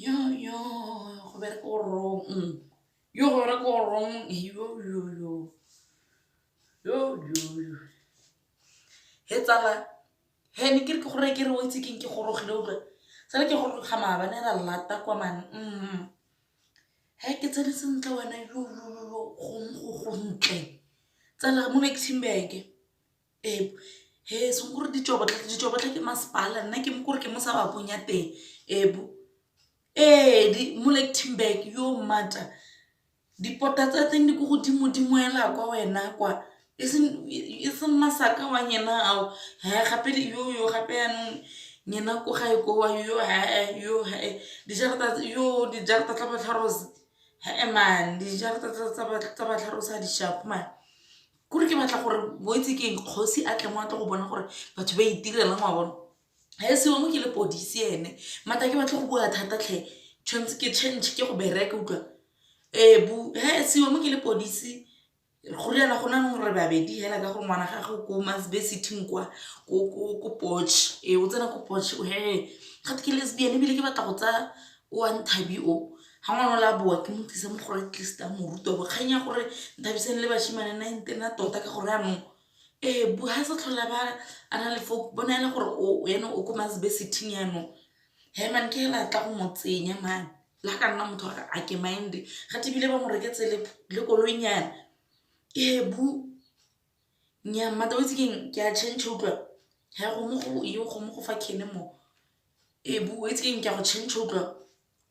Yo yo go bereka go wrong yo go bereka go wrong yo yo yo yo yo yo. He tsala he ne ke re ke go reye ke re o itse keng ke gorogile utlwa sale ke goroga maabane ra lata kwa mane he ke tsene sentle wena yo yo yo yo gong go gontle tsala mo Luxembourg. Ee, he seng gore ditšobotlha ke masepala nna ke kore ke mo suburb-ong ya teng ebu. Ee, mo Lichtenburg yo mmata dipota tsa teng di ko godimo-dimo hela kwa wena kwa e seng masaka wa nyena ao he gape yo gape yanong nyena ko gae ko wa yo he yo he dijarata yo dijarata tsa Batlharos he man dijarata tsa Batlharos ga di sharp man. Kore ke batla gore o itse ke eng kgosi a tle mo a tle go bona gore batho ba itirelang wa bona. Ga e sewa mo ke lepodisi ene mata ke batle go bua thata tlhe tshwanetse ke change ke go bereka utlwa. Ee bu ga e sewa mo ke lepodisi go riana go na re babedi hela ka gore ngwana gagwe ko Must-be sitting kwa ko Potch ee o tsena ko Potch he gate ke lesbian ebile ke batla go tsaya o wa Nthabi o. Ga ngwana o la boa ke mo tlise mo gore at least a mo rute wa kgang ya gore Nthabiseng le bashimane nna e ntena tota ka gore yanong ee ga sa tlhola ba a na le fo bona e le gore o ene o ko Must-be sitting yanong he man ke hela tla go mo tsenya man le ga ka nna motho a ke mind gate ebile ba mo reketse le koloinyana ee bu nnyaa mmata o itse keng ke a change utlwa he go mo go yo go mo go fa khene mo ee bu o itse keng ke a go change utlwa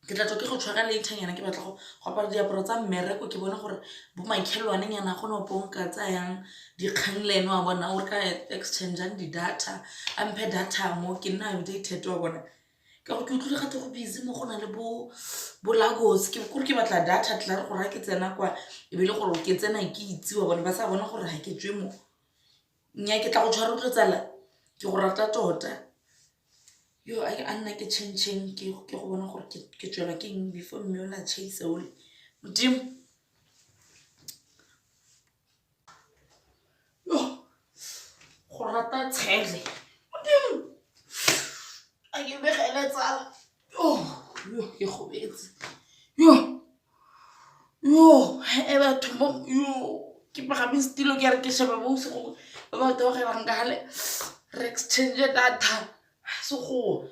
ke tla tswa ke go tshwara later nyana ke batla go apara diaparo tsa mmereko ke bone gore bo makhelwane nyana ga gona ope o nka tsayang dikgang le ene wa bona o re ka exchange-ang di-data a mphe data mo ke nna updated wa bona ka gore ke utlwile gate go busy mo go na le bo bo Lagos ke kore ke batla data tla re gore ga ke tsena kwa e be e le gore ke tsena ke itse wa bone ba sa bona gore ga ke tswe mo. Nnyaa ke tla go tshwara utlwe tsala ke go rata tota. Yo a nna ke change-eng ke go bona gore ke tswelwa ke eng before mme o la chase ole modimo yo go rata tshele modimo a ke begele tsala yo yo ke gobetse yo yo he batho mo yo ke pagame setilo ke re ke sheba bosigo ba ba theogelang ka gale re exchange data segoa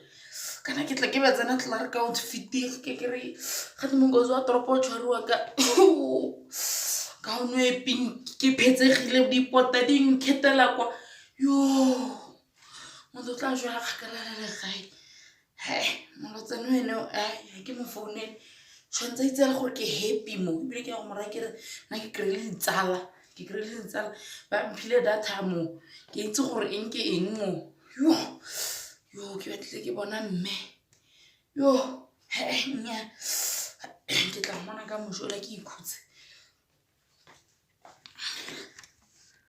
kana ke tla ke ba tsena tla re ka outfit ke ke re gate mongozi wa toropo o tshwariwa ka ka o nwe pink ke phetsegile dipota di nkhetela kwa yo motho o tla jwa kgakala le legae he molotsane ene ga ke mo founele tshwanetse a itsela gore ke happy mo ebile ke ya go mo raya ke re nna ke kry-ile ditsala ke kry-ile ditsala ba mphile data mo ke itse gore eng ke eng mo yo yo ke batlile ke bona mme yo he nnyaa ke tla mmona ka moso ola ke ikhutse.